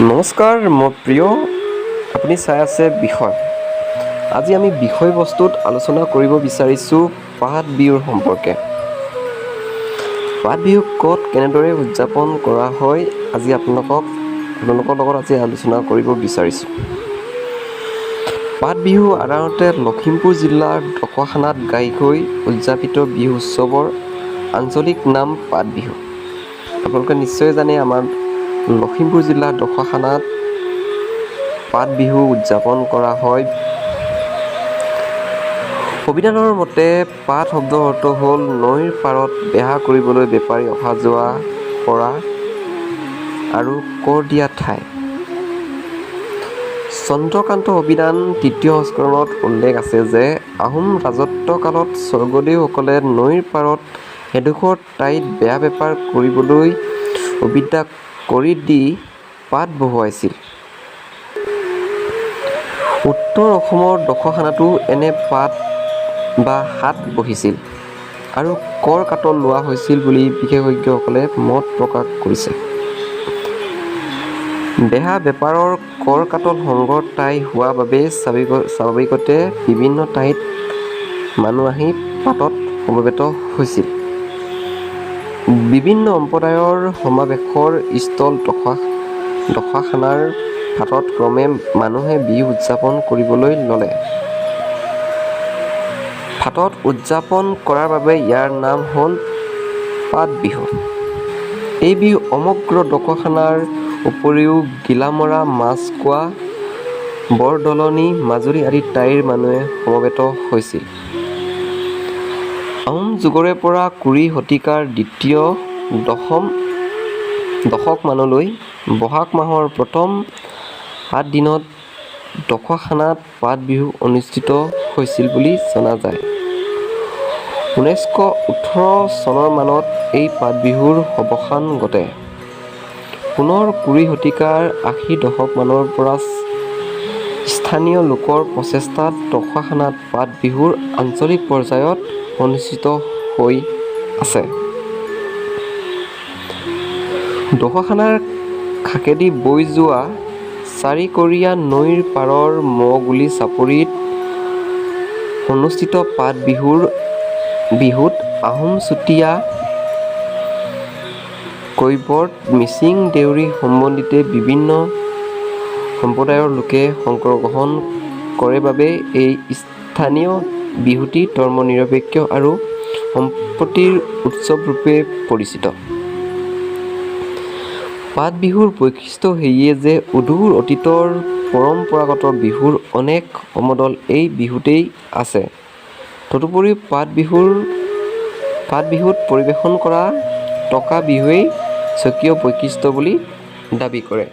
নমস্কাৰ মোৰ প্ৰিয়, আপুনি চাই আছে বিষয়। আজি আমি বিষয়বস্তুত আলোচনা কৰিব বিচাৰিছোঁ পাত বিহুৰ সম্পৰ্কে। পাত বিহু ক'ত কেনেদৰে উদযাপন কৰা হয়, আজি আপোনালোকৰ লগত আজি আলোচনা কৰিব বিচাৰিছোঁ। পাত বিহু সাধাৰণতে লখিমপুৰ জিলাৰ ঢকুৱাখানাত ঘাইকৈ উদযাপিত বিহু উৎসৱৰ আঞ্চলিক নাম পাত বিহু। আপোনালোকে নিশ্চয় জানে, আমাৰ লখিমপুৰ জিলাৰ ঢকুৱাখানাত পাত বিহু উদযাপন কৰা হয়। অভিধানৰ মতে পাত শব্দৰ অৰ্থ হ'ল নৈৰ পাৰত বেহা কৰিবলৈ বেপাৰী অহা যোৱা কৰা আৰু কৰ দিয়া ঠাই। চন্দ্ৰকান্ত অভিধান তৃতীয় সংস্কৰণত উল্লেখ আছে যে আহোম ৰাজত্বকালত স্বৰ্গদেউসকলে নৈৰ পাৰত এডোখৰ ঠাইত বেহা বেপাৰ কৰিবলৈ সুবিধা কৰি দি পাত বহুৱাইছিল। উত্তৰ অসমৰ ঢকুৱাখানাতো এনে পাত বা হাট বহিছিল আৰু কৰ কাটল লোৱা হৈছিল বুলি বিশেষজ্ঞসকলে মত প্ৰকাশ কৰিছে। বেহা বেপাৰৰ কৰ কাটল সংগ্ৰহৰ ঠাই হোৱা বাবেই স্বাভাৱিকতে বিভিন্ন ঠাইত মানুহ আহি পাতত সমবেত হৈছিল। বিভিন্ন সম্প্ৰদায়ৰ সমাৱেশৰ স্থল ঢকুৱাখানাৰ পাতত ক্ৰমে মানুহে বিহু উদযাপন কৰিবলৈ ল'লে। পাতত উদযাপন কৰাৰ বাবে ইয়াৰ নাম হ'ল পাত বিহু। এই বিহু সমগ্ৰ ঢকুৱাখানাৰ উপৰিও ঘিলামৰা, মাছখোৱা, বৰদলনি, মাজুলী আদি ঠাইৰ মানুহে সমবেত হৈছিল। আহোম যুগৰে পৰা 20 শতিকাৰ দ্বিতীয় দশকমানলৈ বহাগ মাহৰ প্ৰথম 7 দিনত ঢকুৱাখানাত পাত বিহু অনুষ্ঠিত হৈছিল বুলি জনা যায়। 1918 চনৰমানত এই পাত বিহুৰ অৱসান ঘটে। পুনৰ 20 শতিকাৰ 80 দশকমানৰ পৰা স্থানীয় লোকৰ প্ৰচেষ্টাত ঢকুৱাখানাত পাত বিহুৰ আঞ্চলিক পৰ্যায়ত অনুষ্ঠিত হৈ আছে। ঢকুৱাখানাৰ কাষেদি বৈ যোৱা চাৰিকড়ীয়া নৈৰ পাৰৰ ম'হঘুলি চাপৰিত অনুষ্ঠিত পাত বিহুত আহোম, চুতীয়া, কৈৱৰ্ত, মিচিং, দেউৰী সমন্বিতে বিভিন্ন সম্প্ৰদায়ৰ লোকে অংশগ্ৰহণ কৰে বাবে এই স্থানীয় বিহুটি ধৰ্মনিৰপেক্ষ আৰু সম্প্ৰীতিৰ উৎসৱৰূপে পৰিচিত। পাত বিহুৰ বৈশিষ্ট্য এয়ে যে সুদূৰ অতীতৰ পৰম্পৰাগত বিহুৰ অনেক সমল এই বিহুতেই আছে। তদুপৰি পাত বিহুত পৰিৱেশন কৰা টকা বিহুৱেই স্বকীয় বৈশিষ্ট্য বুলি দাবী কৰে।